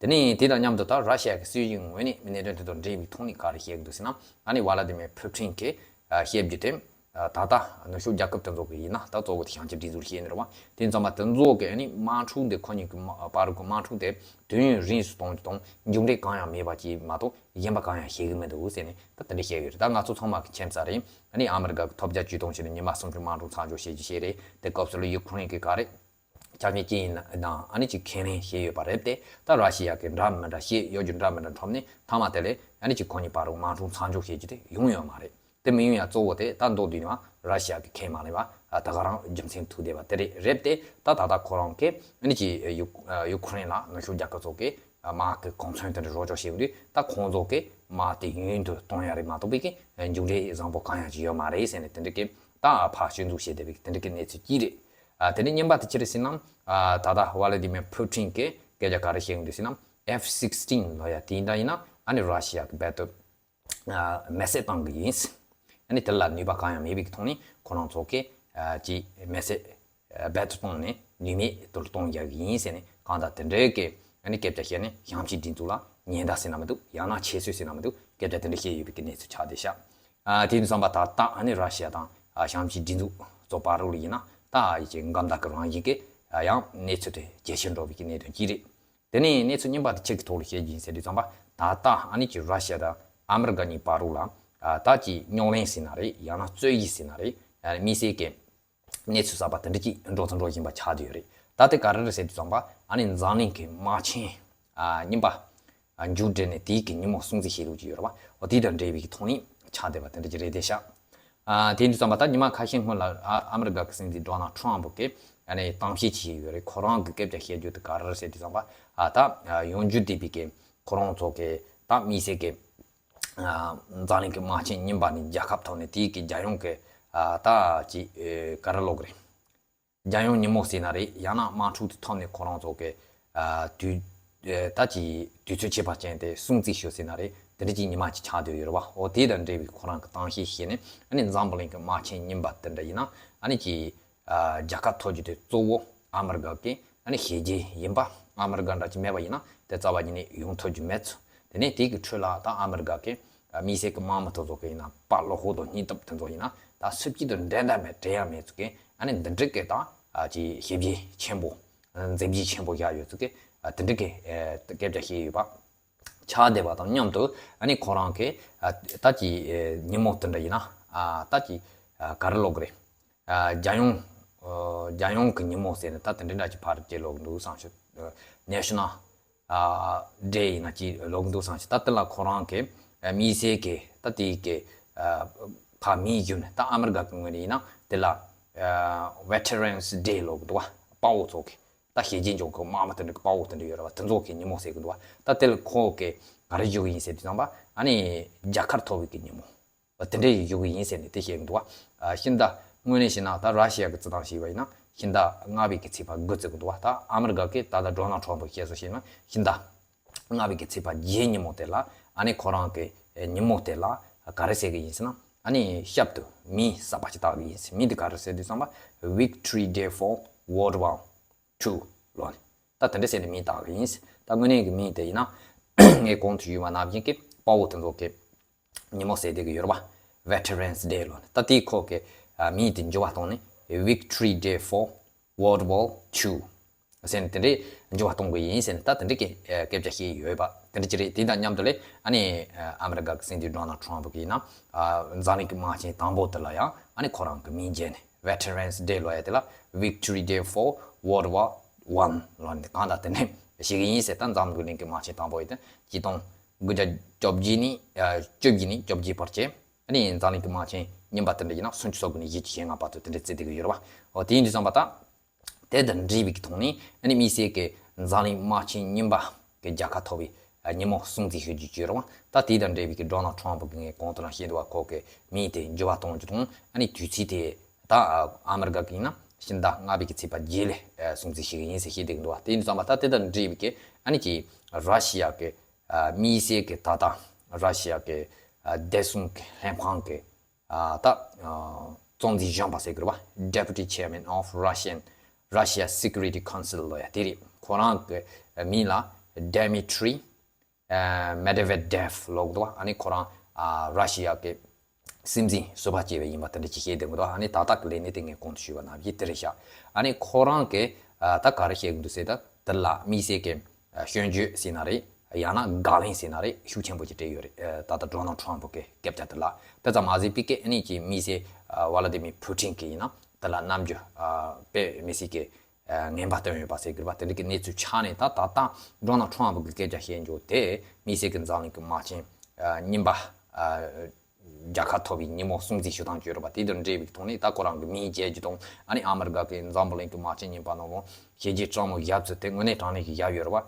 དེ་ནས་དེ་དང་མཉམ་དུ་ད་ར་ཤི་ཡ་གི་སྲིད་གཞུང་ངོས་ནས་གནད་དོན་དེ་དང་འབྲེལ་བའི་ཐོག་ནས་ག་རེ་བཤད་གི་འདུག་ཟེར་ན། ཨ་ནི་ཝ་ལ་ཏི་མེ་ཕུ་ཊིན་གྱིས་བཤད་རྒྱུ་དེ། ད་ལྟ་ནུབ་ཕྱོགས་རྒྱལ་ཁབ་དེ་ཚོ་གི་ཡིན་ན། ད་གཙོ་བོ་དེ་ཞིང་ཆེན་སྒྲིག་འཛུགས་བཤད་ནི་རེད་བ། དེ་ཚང་མ་དེ་ཚོ་གི་ཨ་ནི་དམག་འཁྲུག་དེ་ཁོ་གཉིས་ཀྱི་དམག་བར་གྱི་དམག་འཁྲུག་དེ་དུས་ཡུན་རིང་སུ་གཏོང་རྒྱུ་དང་མཇུག་འབྲས་གང་ཡང་མེད་པ་ཅིག་མ་གཏོགས་གཞན་པ་གང་ཡང་བཤད་གི་མི་འདུག་ཟེར་ནས་ད་དེ་འདྲ་བཤད་ཡོད་རེད། ད་ང་ཚོ་ཚང་མ་གི་མཁྱེན་གསལ་རེད། ཨ་ནི་ཨ་མི་རི་ཀ་གི་ཐོབ་རྒྱལ་ཇུས་གཏོང་བྱས་ནས་ཉི་མ་སུམ་ཅུ་དམག་འཁྲུག་མཚམས་འཇོག་བྱེད་རྒྱུ་བྱས་རེད། དེ་སྐབས་སུ་ལ་ཡུ་ཁུ་རེན་གྱི་ག་རེ་ཆ་རྐྱེན་ཅི་ཡིན་ནའང་ཨ་ནི་ཅིག་ཁས་ལེན་བྱས་ཡོད་པ་རེད་དེ། ད་ར་ཤི་ཡ་གི་འདྲ་མི་འདྲ་བཤད་ཡོད་རྒྱུ་འདྲ་མི་འདྲ་ཁྲོམ་ནས་མཐའ་མ་དེ་ལས་ཨ་ནི་ཅིག་ཁོ་གཉིས་བར་དུ་དམག་འཁྲུག་མཚམས་འཇོག་བྱེད་རྒྱུ་དེ་ཡོང་ཡོད་མ་རེད། དེ་མི་ཡོང་ཡ་གཙོ་བོ་དེ་ད་མདོར་བསྡུས་ནས་ར་ཤི་ཡ་གི་ཁས་མ་ལེན་པ་ད་ག་རང་རྒྱུ་མཚན་ཐུག་བསྡད་པ་དེ་རེད། རེད་དེ་ད་ད་ལྟ་ཁོ་རང་གིས་ཨ་ནི་ཅིག་ཡུ་ཡུ་ཁུ་རེན་ལ་ནུབ་ཕྱོགས་རྒྱལ་ཁབ་ཚོ་གིས་དམག་གི་གོ་མཚོན་དེ་འདྲ་རོགས་སྐྱོར་བྱེད་ཀྱི་དུས། ད་ཁོང་ཚོ་གིས་དམག་དེ་ཡུན་དུ་གཏོང་ཡ་རེད་མ་གཏོགས་པའི་གི་མཇུག་འབྲས་བཟང་པོ་གང་ཡང་ཅིག་ཡོད་མ་རེད་ཟེར་ནས་དེ་འདྲ་གི་ད་ཕར་སྐྱོན་འཛུགས་བྱས་བསྡད་པའི་དེ་འདྲ་གི་གནས་ཚུལ་གཅིག་རེད། ཨ་དེ་ནས་གཉིས་པ་དེ་ཅི་རེད་ཟེར་ན། ཨ་ད་ལྟ་ཝ་ལ་ཏི་མེ་ཕུ་ཊིན་གྱིས་སྐད་ཆ་ག་རེ་བཤད་ཀྱི་འདུག་ཟེར་ན། ཨེཕ་སིག་སི་ཊིན་ལབ་ཡ་དེ་འདྲ་ཡིན་ན་ཨ་ནི་ར་ཤི་ཡ་གི་རྦད་དེ་ཨ་མེ་བསྲེགས་བཏང་གི་ཡིན། ཨ་ནི་དེ་ལ་ནུས་པ་གང་ཡང་མེད་པའི་ཐོག་ནས་ཁོ་རང་ཚོ་གིས་ཨ་ཅིག་མེ་བསྲེགས་རྦད་དེ་བཏང་ནས་ནུས་མེད་དུ་གཏོང་རྒྱག་གི་ཡིན་ཟེར་ནས་གང་ལྟར་དེ་འདྲའི་གི་ཨ་ནི་སྐད་ཆ་བཤད་ནས་ཞིང་ཆེན་སྒྲིག་འཛུགས་ལ་ཉེན་བརྡ་ཟེར་ན་མི་འདུག་ཡང་ན་ཁྱད་གསོད་ཟེར་ན་མི་འདུག་སྐད་ཆ་དེ་འདྲ་བཤད་ཡོད་པའི་གི་གནས་ཚུལ་ཆགས་བསྡད་ཤག་ཨ་དེ་ཡིན་ཙང་པ་ད་ལྟ་ཨ་ནི་ར་ཤི་ཡ་དང་ཨ་ཞིང་ཆེན་སྒྲིག་འཛུགས་ཚོ་བར་དུ་ལ་ཡིན་ན་ད་ཨ་ཡི་ཅིག་འགལ་ཟླ་གི་རང་བཞིན་གྱི་ཨ་ཡང་གནས་ཚུལ་དེ་ཇེ་ཆེར་འགྲོ་བའི་གི་གནད་དོན་གཅིག་རེད། དེ་ནས་གནས་ཚུལ་གཉིས་པ་དེ་ཆེད་ཀྱི་ཐོག་ལ་བཤད་རྒྱུ་ཡིན་ཟེར་དུས་ཙམ་པ། ད་ལྟ་ཨ་ནི་ཅིག་ར་ཤི་ཡ་དང་ཨ་མི་རི་ཀ་གཉིས་བར་དུ་ལ་ཨ་ད་ཅིག་རྙོག་གླེང་ཟེར་ན་རེད། ཡང་ན་རྩོད་གཞི་ཟེར་ན་རེད། ཨ་དམིགས་བསལ་གྱི་གནས་ཚུལ་གསར་པ་དེ་འདྲ་ཅིག་འགྲོ་ཚུལ་འགྲོ་བཞིན་པ་ཆགས་བསྡད་ཡོད་རེད། ད་དེ་ག་རེ་རེད་ཟེར་དུས་ཙམ་པ། ཨ་ནི་འཛམ་གླིང་གི་དམག་ཆེན་ཨ་གཉིས་པ་ཨ་མཇུག་སྒྲིལ་ནས་དེའི་གི་ཉིན་མོ་སྲུང་བརྩི་བྱེད་ལུགས་ཅིག་ཡོད་རེད་པ། འོ་དེ་དང་འབྲེལ་བའི་གི་ཐོག་ནས་ཆགས་བསྡད་པ་དེ་འདྲ་ཅིག་རེད་བསྡད་ཤག་ཨ་དེ་ཡིན་དུས་ཙམ་པ་ད་ཉི་མ་ཁ་ཤས་སྔོན་ལ་ཨ་ཨ་མི་རི་ཀ་གི་སྲིད་འཛིན་ཌོ་ནལ་ཊམ་པ་གིས་ཨ་ནི་གཏམ་བཤད་བྱས་ཡོད་རེད། ཁོ་རང་གི་སྐད་ཆ་བཤད་རྒྱུ་དེ་ག་རེ་རེད་ཟེར་དུས་ཙམ་པ། ཨ་ད་ཨ་ཡོང་རྒྱུ་བསྡད་པའི་གི་ཁོ་རང་ཚོ་གི་ད་དམིགས་བསལ་གྱི་ཨ་འཛམ་གླིང་གི་དམག་ཆེན་གཉིས་པ་ནི་རྒྱལ་ཁབ་ཐོག་ནས་དེའི་གི་རྒྱལ་ཡོངས་ཀྱི་ཨ་ད་ཅིག་ཨེ་ག་རེ་ལབ་དགོས་རེད། རྒྱལ་ཡོངས་ཉིན་མོ་ཟེར་ན་རེད། ཡང་ན་དམག་འཁྲུག་དེ་ཐོག་ནས་ཁོ་རང་ཚོ་གི་ཨ་དུས་ཨེ་ད་ཅིག་དུས་ཚོད་ཁྱད་པར་ཅན་དེ་སྲུང་བརྩི་ཞུ་ཟེར་ན་རེད། དེ་འདྲ་ཅིག་ཉི་མ་ཅིག་ཆགས་བསྡད་ཡོད་རེད་བ། འོ་དེ་དང་འབྲེལ་བའི་ཁོ་རང་གི་གཏམ་བཤད་བྱས་ནས། ཨ་ནི་འཛམ་བུ་གླིང་གི་དམག་ཆེན་གཉིས་པ་དེ་འདྲ་ཡིན་ན་ཨ་ནི་ཅིག་ཨ་རྒྱལ་ཁ་ཐོབ་རྒྱུ་དེ་གཙོ་བོ་ཨ་མི་རི་ཀ་གི་ཨ་ནི་བྱས་རྗེས་ཡིན་པ། ཨ་མི་རི་ཀ་འདྲ་ཅིག་མེད་པ་ཡིན་ན་དེ་རྩ་བ་ཉིད་ནས་ཡོང་ཐུབ་རྒྱུ་མེད་ཚུལ། དེ་ནས་དེ་གི་ཁྲོད་ལ་ད་ཨ་མི་རི་ཀ་གི་དམིགས་བསལ་གི་དམག་མི་དེ་ཚོ་གི་ཡིན་ན། དཔའ་བློ་ཁོག་དང་སྙིང་སྟོབས་དེ་ཚོ་ཡིན་ན་ད་སུ་གཅིག་དང་འགྲན་ཟླ་མེད། འགྲན་ཡ་མེད་ཚུལ་གི་ཨ་ནི་འདི་འདྲ་གི་ད་ཨ་ཅིག་བྱས་རྗེས་ཆེན་པོ་མཛད་རྗེས་ཆེན་པོ་བཞག་ཡོད་ཚུལ་གི་ཨ་དེ་འདྲ་གི་ཨ་སྐད་ཆ་བཤད་ཡོད་པ་ཆགས་བསྡད་པ་དང་མཉམ་དུ། ཨ་ནི་ཁོ་རང་གི་ཨ་ད་ཅིག་ཨ་ཉིན་མོ་དེ་འདྲ་ཡིན་ན་ཨ་ད་ཅིག་ཨ་ག་རེ་ལབ་དགོས་རེད། ཨ་རྒྱལ་ཡོངས་ཨ་རྒྱལ་ཡོངས་ཀྱི་ཉིན་མོ་ཟེར་ནས་ད་དེ་འདྲ་འདྲ་ཅིག་ཕར་སྐད་ལབ་གི་འདུག་བསམ་ཤག་ཨ་National ཨ་ཌེ་ཡིན་ན་ཅིག་ལབ་ཀྱི་འདུག་བསམ་ཞིང་། ད་དེ་ལ་ཁོ་རང་གི་ཨ་དམིགས་བསལ་གྱི་ད་དེ་གི་ཨ་ཕ་མིང་བརྒྱུད་ནས། ད་ཨ་མི་རི་ཀ་གི་ངོས་ནས་ཡིན་ན་དེ་ལ་ཨ་Veterans Day ལབ་ཀྱི་འདུག་བ། དཔའ་བོ་ཚོ་གི། ད་ཞི་རྒོལ་གྱི་དམག་མི་དེ་འདྲ་གི་དཔའ་བོ་དེ་འདྲ་ཡོད་རེད་བ། དེ་ཚོ་གི་ཉིན་མོ་ཟེར་གྱི་འདུག་བ། ད་དེ་ལ་ཁོ་གི་ག་རེ་ཞུ་གི་ཡིན་ཟེར་དུས་ཙམ་པ། ཨ་ནི་རྒྱལ་ཁ་ཐོབ་པའི་གི་ཉིན་མོ། དེ་འདྲའི་ཞུ་གི་ཡིན་ཟེར་ནས་དེ་བཤད་ཀྱི་འདུག་བ། ཨ་ཤིང་རྟ་དངོས་གནས་བཤད་ན་ད་ར་ཤི་ཡ་གི་རྩིས་སྟངས་བྱས་པ་ཡིན་ན་ཤིང་རྟ་ལྔ་པའི་གི་ཚེས་པ་དགུ་བརྩི་གི་འདུག་བ། ད་ཨ་མི་རི་ཀ་གི་ད་ལྟ་ཌོ་ནལ་ཊམ་པ་བཤད་སྲོལ་བྱས་ན་ཤིང་རྟ་ལྔ་པའི་གི་ཚེས་པ་བརྒྱད་ཉིན་མོ་དེ་ལ། ཨ་ནི་ཁོ་རང་གི་ཉིན་མོ་དེ་ལ་ག་རེ་ཟེར་གི་ཡིན་ཟེར་ན། ཨ་ནི་ཞབས་ཏོག་མིང་གསར་པ་ཞིག་བཏགས་གི་ཡིན་ཟེར། མིང་དེ་ག་རེ་ཟེར་དུས་ཙམ་པ། Victory Day for World War Two ལབ་ནས། ད་དེ་འདྲ་ཟེར་ནས་མིང་བཏགས་གི་ཡིན། ད་དངོས་གནས་ཀྱི་མིང་དེ་ཡིན་ན་ངས་གོང་དུ་ཞུས་པ་ནང་བཞིན་གྱི་དཔའ་བོ་དེ་ཚོ་གི་ཉིན་མོ་ཟེར་བསྡད་ཀྱི་ཡོད་རེད་པ། Veterans Day ལབ་ནས། ད་དེའི་ཁོ་གི་ཨ་མིང་དེ་འགྱུར་བ་བཏང་ནས་Victory Day for World War Two ཟེར་ནས་དེ་འདྲའི་འགྱུར་བ་གཏོང་དགོས་ཡིན་ཟེར་ནས། ད་དེ་འདྲའི་གི་ཨ་སྐད་ཆ་བཤད་ཡོད་པ་དེ་འདྲ་ཅིག་རེད། དེ་དང་མཉམ་དུ་ལས་ཨ་ནི་ཨ་ཨ་མི་རི་ཀ་གི་སྲིད་འཛིན་ཌོ་ནལ་ཊམ་པ་གི་ཡིན་ན་ཨ་འཛམ་གླིང་གི་དམག་ཆེན་དང་པོ་དེ་ལ་ཡང་ཨ་ནི་ཁོ་རང་གི་མིང་བརྗེས་ནས། Veterans Day ལབ་ཡ་དེ་ལ་Victory Day for World War One ལབ་ནས་གང་ལྟར་དེ་འདྲ་བཤད་གི་ཡིན་ཟེར། ད་འཛམ་བུ་གླིང་གི་དམག་ཆེན་དང་པོ་ཡི་དེ་ཆིག་སྟོང་དགུ་བརྒྱ་བཅོ་བརྒྱད་ནས་ཨ་བཅོ་བརྒྱད་ནས་བཅོ་བརྒྱད་བར་བྱས། ཨ་ནི་འཛམ་གླིང་གི་དམག་ཆེན་རྙིང་པ་དེ་འདྲ་ཡིན་ན་སུམ་ཅུ་སོ་དགུ་ནས་བཞི་བཅུ་ཞེ་ལྔ་བར་དུ་དེ་འདྲ་བརྩི་བསྡད་ཀྱི་ཡོད་རེད་པ། འོ་དེ་ཡིན་དུས་ཙམ་པ་ད་དེ་དང་འབྲེལ་བའི་གི་ཐོག་ནས། ཨ་ནི་དམིགས་བསལ་གྱི་འཛམ་གླིང་དམག་ཆེན་རྙིང་པ་གི་རྒྱལ་ཁ་ཐོབ་པའི་ཉིན་མོ་སྲུང་བརྩི་ཞུ་རྒྱུ་བྱས་རེད་པ། ད་དེ་དང་འབྲེལ་བའི་གི་ཌོ་ནལ་ཊམ་པ་གི་ངས་གོང་དུ་རང་བཤད་འདུག་པ། ཁོ་གི་མིང་དེ་འགྱུར་བ་གཏོང་རྒྱུ་དང་། ཨ་ནི་དུས་ཚིགས་དེ་ད་ཨ་མི་རི་ཀ་གི་ཡིན་ན་ཕྱི་ཟླ་ལྔ་པའི་གི་ཚེས་པ་བརྒྱད་ལ་ཨ་སྲུང་བརྩི་ཞུ་གི་ཡིན་ཟེར་བཤད་བསྡད་ཀྱི་འདུག་པ། དེ་ཡིན་དུས་ཙམ་པ་ད་དེ་དང་འབྲེལ་བའི་གི་ཨ་ནི་ཀྱི་ར་ཤི་ཡ་གི་ཨ་དམིགས་བསལ་གྱི་ད་ལྟ་ར་ཤི་ཡ་གི་ཨ་བདེ་སྲུང་གི་ལྷན་ཁང་གི་ཨ་ད་ཨ་གཙོ་འཛིན་གཞོན་པ་ཟེར་དགོས་རེད་པ། Deputy Chairman of Russian Russia Security Council ལབ་ཡ་དེ་རེད། ཁོ་རང་གི་མིང་ལ་Dmitry ཨ་Medvedev ལབ་ཀྱི་འདུག་པ། ཨ་ནི་ཁོ་རང་ཨ་ར་ཤི་ཡ་གི་སྲིད་འཛིན་ཟུར་པ་བྱས་པ་ཡིན་པ་དེ་འདྲ་ཅིག་བཤད་བསྡད་ཀྱི་འདུག། ཨ་ནི་ད་ལྟ་གི་ལས་གནས་དེ་ངས་གོང་དུ་ཞུས་པ་ནང་བཞིན་དེ་རེད་ཤག། ཨ་ནི་ཁོ་རང་གི་ཨ་ད་ག་རེ་བཤད་ཀྱི་འདུག་ཟེར་ན། དེ་ལ་དམིགས་བསལ་གྱི་ཨ་སྐྱོན་བརྗོད་ཟེར་ན་རེད། ཡང་ན་དགག་ལན་ཟེར་ན་རེད། ཤུགས་ཆེན་པོ་ཅིག་སྤྲད་ཡོད་རེད། ཨ་ད་ལྟ་ཌོ་ནལ་ཊམ་པ་གི་སྐད་ཆ་དེ་ལ། དེ་ཙམ་མ་ཟད་པའི་གི་ཨ་ནི་ཀྱི་དམིགས་བསལ་ཨ་ཝ་ལ་ཏི་མིར་ཕུ་ཊིན་གི་ཡིན་ན་དེ་ལ་རྣམ་འགྱུར་ཨ་དཔེ་མི་སྲིད་ཀྱི་ཨ་ངན་པ་སྟོན་ཡོད་པ་ཟེར་དགོས་པ། དེ་འདྲ་གི་གནས་ཚུལ་ཆགས་ནས། ད་ད་ལྟ་ཌོ་ནལ་ཊམ་པ་གི་སྐད་ཆ་བཤད་རྒྱུ་དེ་དམིགས་བསལ་གྱི་འཛམ་གླིང་གི་དམག་ཆེན་ཨ་རྙིང་པ་ཨ་རྒྱལ་ཁ་ཐོབ་པའི་ཉིན་མོ་སྲུང་བརྩི་ཞུ་སྟངས་བྱས་རེད་པ། དེ་དང་འབྲེལ་བའི་ཐོག་ནས་ད་ཁོ་རང་གི་མིང་བརྗེ་རྒྱུ་དང་། ཨ་ནི་ཨ་མི་རི་ཀ་གི་འཛམ་བུ་གླིང་གི་དམག་ཆེན་རྙིང་པ་ནང་ལོགས་ཞི་རྒོལ་དྲག་མོ་བརྒྱབ་ཚུལ་དེ་དངོས་གནས་དྲང་གནས་ཀྱི་བརྒྱབ་ཡོད་རེད་པ།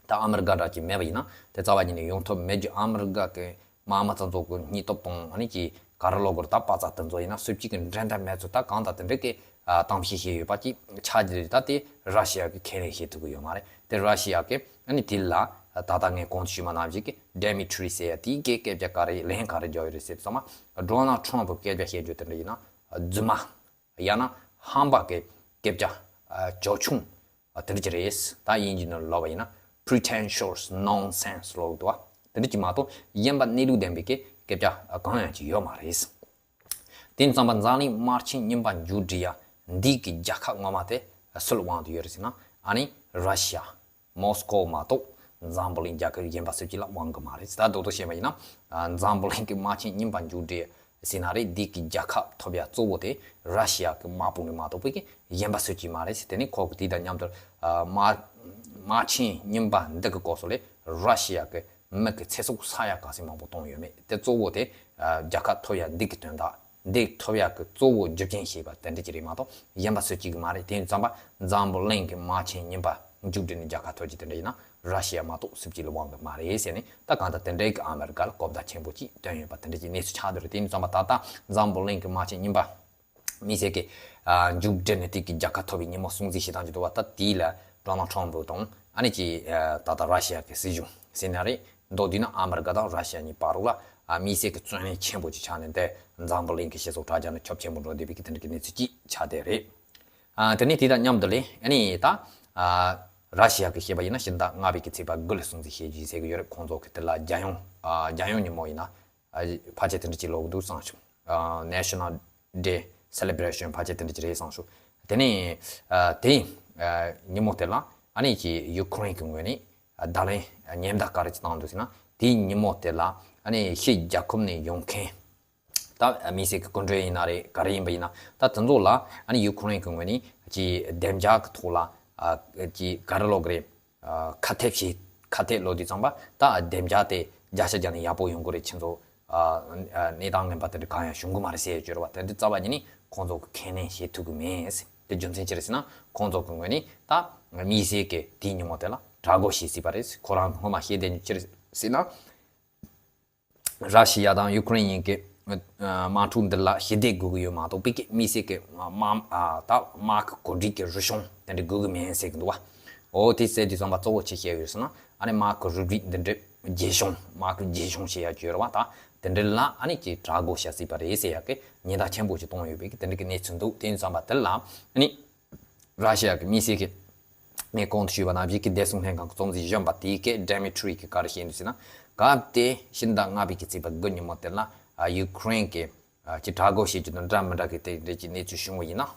ད་ཨ་མི་རི་ཀ་འདྲ་ཅིག་མེད་པ་ཡིན་ན་དེ་རྩ་བ་ཉིད་ནས་ཡོང་ཐབས་མེད་རྒྱུ། ཨ་མི་རི་ཀ་གི་དམག་མི་ཚོ་ཚོ་གི་སྙིང་སྟོབས་དང་། ཨ་ནི་ཀྱི་ག་རེ་ལབ་དགོས་རེད། ད་དཔའ་རྩལ་དེ་ཚོ་ཡིན་ན་སུ་གཅིག་གི་འགྲན་ཟླ་མེད་ཚུལ། ད་གང་ལྟར་དེ་འདྲ་གི་ཨ་གཏམ་བཤད་བཤད་ཡོད་པ་ཅིག་ཆགས་ཀྱི་རེད། ད་དེ་ར་ཤི་ཡ་གི་ཁས་ལེན་བྱེད་ཐུབ་ཀྱི་ཡོད་མ་རེད། དེ་ར་ཤི་ཡ་གི་ཨ་ནི་དེ་ལ་ད་ལྟ་ངས་གོང་དུ་ཞུས་པ་ནང་བཞིན་གྱི་Dmitry ཟེར་ཡ་དེ་གི་སྐད་ཆ་ག་རེ་ལན་ག་རེ་རྒྱག་ཡོད་རེད་ཟེར་དུས་ཙམ་པ། ཌོ་ནལ་ཊམ་པ་སྐད་ཆ་བཤད་རྒྱུ་དེ་འདྲ་ཡིན་ན་རྫུན་མ། ཡང་ན་ཧམ་པ་གི་སྐད་ཆ་ཨ་ཅོལ་ཆུང་ཨ་དེ་འདྲ་ཅིག་རེད། ད་དབྱིན་ཇི་ནང་ལབ་པ་ཡིན་ན་pretentious nonsense ལབ་འདུག་པ། དེ་འདྲ་ཅིག་མ་གཏོགས་གཞན་པ་གནས་ལུགས་ལྡན་པའི་གི་སྐད་ཆ་ཨ་གང་ཡང་ཅིག་ཡོད་མ་རེད། དེ་ཙམ་པ་འཛམ་གླིང་དམག་ཆེན་རྙིང་པ་མཇུག་སྒྲིལ་ཡ་འདི་གི་རྒྱལ་ཁ་ངོ་མ་དེ་སུ་ལ་དབང་དུ་ཡོད་རེད་ཟེར་ན། ཨ་ནི་ར་ཤི་ཡ། མོ་སི་ཀོ་མ་གཏོགས་འཛམ་བུ་གླིང་རྒྱལ་ཁབ་གཞན་པ་སུ་གཅིག་ལ་དབང་གི་མ་རེད། ད་རྡོག་རྡོག་བཤད་པ་ཡིན་ན། ཨ་འཛམ་བུ་གླིང་གི་དམག་ཆེན་རྙིང་པ་མཇུག་སྒྲིལ་ཟེར་ན་རེད། འདི་གི་རྒྱལ་ཁ་ཐོབ་ཡ་གཙོ་བོ་དེ་ར་ཤི་ཡ་གི་དམག་དཔུང་གི་མ་གཏོགས་པའི་གི་གཞན་པ་སུ་གཅིག་མ་རེད་ཟེར། དེ་ནི་ཁོ་གི་དེ་དང་མཉམ་དུ་ཨ་དམག་དམག་ཆེན་རྙིང་པ་འདི་གི་སྐབས་སུ་ལས་ར་ཤི་ཡ་གི་མི་གི་ཚེ་སྲོག་ས་ཡ་ག་ཚོད་མང་པོ་བཏང་ཡོད་མེད་དེ་གཙོ་བོ་དེ་ཨ་རྒྱལ་ཁ་ཐོབ་ཡ་འདི་གི་དོན་དག་འདི་ཐོབ་ཡག་གི་གཙོ་བོ་རྒྱུ་རྐྱེན་ཞེས་པ་དེ་འདྲ་ཅིག་རེད་མ་གཏོགས་གཞན་པ་སུ་གཅིག་གི་མ་རེད། དེ་ཙམ་པ་འཛམ་བུ་གླིང་གི་དམག་ཆེན་རྙིང་པ་མཇུག་སྒྲིལ་ནས་རྒྱལ་ཁ་ཐོབ་རྒྱུ་དེ་འདྲ་ཡིན་ན་ར་ཤི་ཡ་མ་གཏོགས་སུ་གཅིག་ལ་དབང་གི་མ་རེད་ཟེར་ནས། ད་གང་ལྟར་དེ་འདྲའི་གི་ཨ་མེ་རི་ཀ་ལ་གོ་བརྡ་ཆེན་པོ་ཅིག་བཏོན་ཡོད་པ་དེ་འདྲ་ཅིག་གནས་ཚུལ་ཆགས་བསྡད་རེད། དེ་ཙམ་པ་ད་ལྟ་འཛམ་བུ་གླིང་གི་དམག་ཆེན་རྙིང་པ་དམིགས་བསལ་གྱི་ཨ་མཇུག་སྒྲིལ་ནས་དེ་གི་རྒྱལ་ཁ་ཐོབ་པའི་ཉིན་མོ་སྲུང་བརྩི་བྱེད་སྟངས་ཅིག་འདུག་པ། ད་དེ་ལ་ཌོ་ནལ་ཊམ་པ་དང་ཨ་ནི་ཀྱི་ཨ་ད་ལྟ་ར་ཤི་ཡ་གི་སྲིད་གཞུང་ཟེར་ན་རེད། མདོར་བསྡུས་ན་ཨ་མེ་རི་ཀ་དང་ར་ཤི་ཡ་གཉིས་བར་ལ་ཨ་དམིགས་བསལ་གྱི་བརྩོན་ལེན་ཆེན་པོ་ཅིག་ཆགས་ནས། དེ་འཛམ་བུ་གླིང་གི་སྤྱི་ཚོགས་དྲ་རྒྱ་ནང་ཁྱབ་ཆེན་པོ་འགྲོ་བསྡད་པའི་གི་དེ་འདྲ་གི་གནས་ཚུལ་ཅིག་ཆགས་བསྡད་རེད། ཨ་དེ་ནས་དེ་དང་མཉམ་དུ་ལས་ཨ་ནི་ད་ཨ་ར་ཤི་ཡ་གི་བཤད་པ་ཡིན་ན་ཕྱི་ཟླ་ལྔ་པའི་གི་ཚེས་པ་དགུ་ལ་སྲུང་བརྩི་བྱེད་རྒྱུ་ཟེར་གི་ཡོད་རེད། ཁོང་ཚོ་གི་དེ་ལ་རྒྱལ་ཡོངས་ཨ་རྒྱལ་ཡོངས་ཉིན་མོ་ཡིན་ན་ཨ་ཕལ་ཆེར་དེ་འདྲ་ཅིག་ལབ་གི་འདུག་བསམ་བྱུང་། ཨ་National Day Celebration ཕལ་ཆེར་དེ་འདྲ་ཅིག་རེད་བསམ་བྱུང་། དེ་ནས་ཨ་དེ་ཨ་ཉིན་མོ་དེ་ལ་ཨ་ནི་ཀྱི་ཡུ་ཁུ་རེན་གི་ངོས་ནས་བརྡ་ལན་ཉེན་བརྡ་ག་རེ་ཅིག་བཏང་འདུག་ཟེར་ན། དེའི་ཉིན་མོ་དེ་ལ་ཨ་ནི་ཕྱི་རྒྱལ་ཁབ་ནས་ཡོང་མཁན་ད་དམིགས་བསལ་གྱི་སྐུ་མགྲོན་ཡིན་ན་རེད། ག་རེ་ཡིན་པ་ཡིན་ན། ད་དེ་ཚོ་ལ་ཨ་ནི་ཡུ་ཁུ་རེན་གྱི་ངོས་ནས་ཀྱི་བདེ་འཇགས་ཀྱི་ཐོག་ལ་ཨ་ཀྱི་ག་རེ་ལབ་དགོས་རེད། ཨ་ཁ་གཏད་བྱེད་ ཁ་གཏད་ལོག་དུས་ཙམ་པ་ད་བདེ་འཇགས་དེ་བརྒྱ་ཆ་བརྒྱ་ནས་ཡག་པོ་ཡོང་གི་རེད། ཁྱེད་ཚོ་ཨ་ཨ་གནས་སྟངས་ངན་པ་དེ་འདྲ་གང་ཡང་བྱུང་གི་མ་རེད་ཟེར་ཡ་བརྗོད་རེད་བ། དེ་འདྲ་རྩ་བ་ཉིད་ནས་ཁོང་ཚོ་གི་ཁས་ལེན་བྱེད་ཐུབ་གི་མེད། དེ་རྒྱུ་མཚན་ཅི་རེད་ཟེར་ན། ཁོང་ཚོ་གི་ངོས་ནས་ད་དམིགས་བསལ་གྱི་དེའི་ཉིན་མོ་དེ་ལ་དྲག་རྒོལ་བྱེད་སྲིད་པ་རེད། ཁོ་རང་སྔོན་མ་བཤད་བསྡད་རྒྱུ་ཅི་རེད་ཟེར་ན། ར་ཤི་ཡ་དང་ཡུ་ཀེ་རེན་གཉིས་ཀྱི་དམག་འཁྲུག་འདི་ལ་ཞི་བདེ་དགོས་ཀྱི་ཡོད་མ་གཏོགས། དཔེ་གི་དམིགས་བསལ་གྱི་དམག་ཨ་ད་དམག་གི་གོ་སྒྲིག་གི་རིག་གཞུང་དེ་འདྲ་དགོས་ཀྱི་མིན་ཟེར་གྱི་འདུག་བ། འོ་དེ་ཟེར་དུས་ཙམ་པ་གཙོ་བོ་ཅི་བཤད་ཡོད་ཟེར་ན། ཨ་ནི་དམག་གི་རུ་སྒྲིག་འདི་འདྲ་རྒྱུན་སྐྱོང་། དམག་གི་རྒྱུན་སྐྱོང་བྱེད་ཡ་བརྗོད་རེད་བ། ད་དེ་འདྲ་ལ་ཨ་ནི་ཅིག་དྲག་རྒོལ་བྱ་སྲིད་པ་རེད་ཟེར་ཡ་གི་ཉེན་བརྡ་ཆེན་པོ་ཅིག་གཏོང་ཡོད་པའི་གི་དེ་འདྲ་གི་གནས་ཚུལ་འདུག་དེ་ཡིན་ཙམ་པ་དེ་ལ་ཨ་ནི། ར་ཤི་ཡ་གི་དམིགས་བསལ་གྱི་ངས་གོང་དུ་ཞུས་པ་ནང་བཞིན་གྱི་བདེ་སྲུང་ལྷན་ཁང་གི་གཙོ་འཛིན་གཞོན་པ་དེ་གས་ཌི་མི་ཊི་རི་གིས་ག་རེ་བཤད་འདུག་ཟེར་ན། སྐབས་དེ་ཕྱི་ཟླ་ལྔ་པའི་གི་ཚེས་པ་དགུ་ཉིན་མོ་དེ་ལ་ཨ་ཡུ་ཀེ་རེན་གྱི་ཨ་ཅིག་དྲག་རྒོལ་བྱེད་རྒྱུ་དང་འདྲ་མི་འདྲ་གི་དེ་འདྲ་གྱི་གནས་ཚུལ་བྱུང་བ་ཡིན་ན།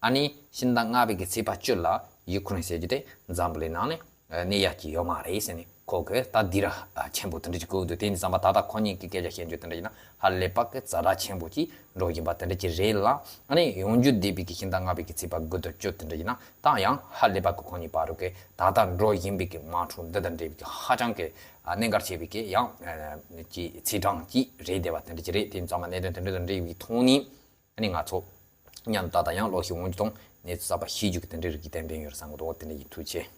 ཨ་ནི་ཕྱི་ཟླ་ལྔ་པའི་གི་ཚེས་པ་བཅུ་ལ་ཡུ་ཀེ་རེན་ཟེར་རྒྱུ་དེ་འཛམ་བུ་གླིང་ནང་ནས་གནས་ཡག་ཅིག་ཡོད་མ་རེད་ཟེར་ནས། ཁོ་གིས་ད་སྡིགས་ར་ཆེན་པོ་དེ་འདྲ་ཅིག་བསྐུལ་འདུག་དེ་ཡིན་ཙམ་པ་ད་ལྟ་ཁོ་གཉིས་ཀྱི་སྐད་ཆ་བཤད་རྒྱུ་དེ་འདྲ་ཡིན་ན་ཧ་ལས་པ་གི་ཛ་དྲག་ཆེན་པོ་ཅིག་འགྲོ་བཞིན་པ་དེ་འདྲ་ཅིག་རེད་ལ། ཨ་ནི་ཡོང་རྒྱུ་བསྡད་པའི་གི་ཕྱི་ཟླ་ལྔ་པའི་གི་ཚེས་པ་དགུ་དང་བཅུ་དེ་འདྲ་ཡིན་ན་ད་ཡང་ཧ་ལས་པ་གི་ཁོ་གཉིས་བར་དུ་གི་ད་ལྟ་འགྲོ་བཞིན་པའི་གི་དམག་འཁྲུག་འདི་དང་འབྲེལ་བའི་གི་ཧ་ཅང་གི་ཨ་གནད་འགག་ཆེ་བའི་གི་ཡང་ཨ་ཅིག་ཚེས་གྲངས་ཅིག་རེད་བསྡད་པ་དེ་འདྲ་ཅིག་རེད། དེ་ཡིན་ཙམ་པ་གནད་དོན་དེ་འདྲ་དང་འབྲེལ་བའི་ཐོག་ནས། ཨ་ནི་ང་ཚོ་མཉམ་དུ་ད་ལྟ་ཡང་ལོག་ཤིག་འོང་རྒྱུ་དང་གནས་ཚུལ་གསར་པ་ཤེས་རྒྱུ་གི་དེ་འདྲའི་རིགས་ཀྱི་ཏན་ཏན་ཡོད་རེད་བསམ་གི་འདུག་དེ་འདྲ་ཡིན། ཐུགས་རྗེ་ཆེ།